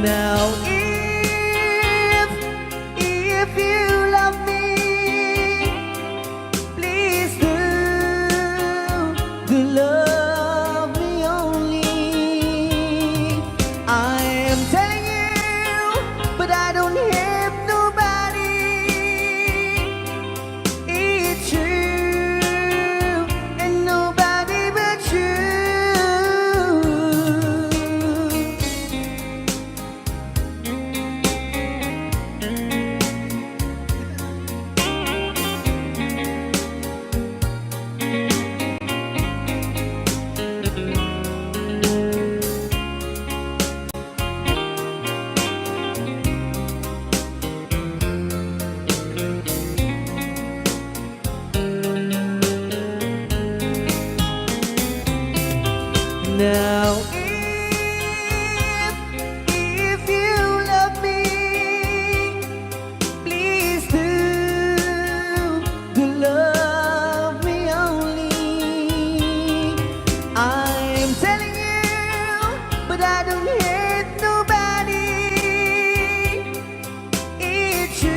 Now, if, if you love me, please do, do love me only. I am telling you, but I don't have nobody. It's you and nobody but you. Now, if, if you love me, please do, do love me only. I'm telling you, but I don't hate nobody. It's you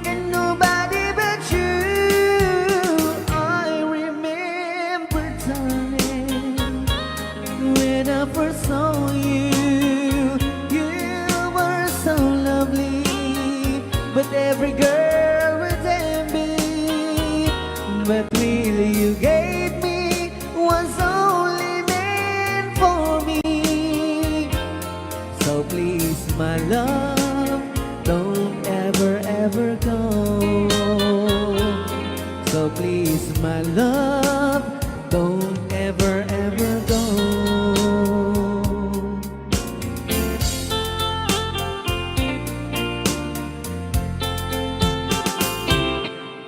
and nobody but you. I remember, darling, when I first saw you, you were so lovely, but every girl was envy. But really, you gave me was only meant for me. So please, my love, don't ever, ever go. So please, my love, don't ever, ever go.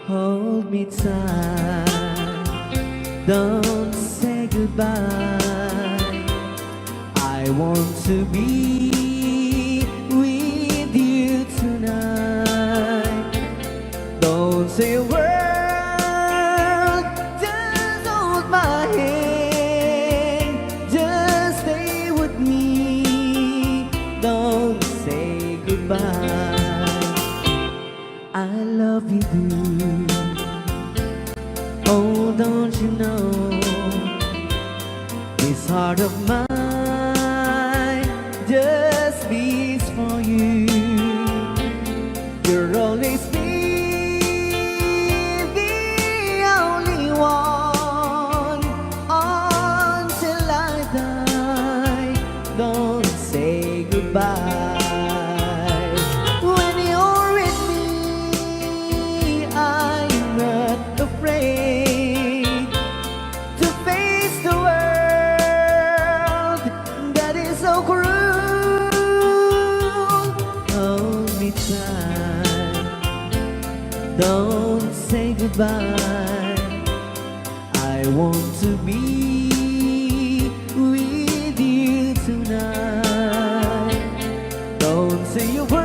Hold me tight, don't say goodbye. I want to be with But I love you, do. Oh, don't you know this heart of mine just beats for you? You'll always be the only one until I die. Don't say goodbye. When you're with me, I'm not afraid to face the world that is so cruel. Hold me tight. Don't say goodbye. I want to be with you tonight. Don't say a word,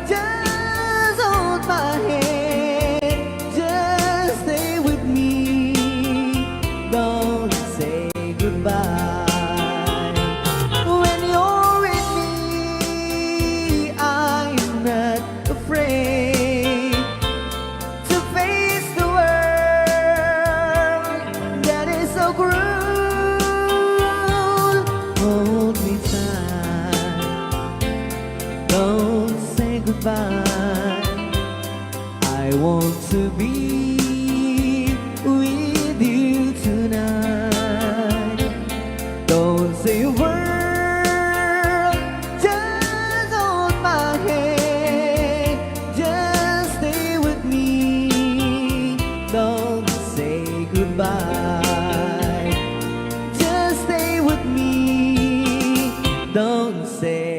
just hold my hand, just stay with me. Don't say goodbye. When you're with me, I'm not afraid to face the world that is so cruel. Hold me tight, don't say goodbye. I want to be with you tonight. Don't say a word, just hold my hand, just stay with me. Don't say goodbye, just stay with me. Don't say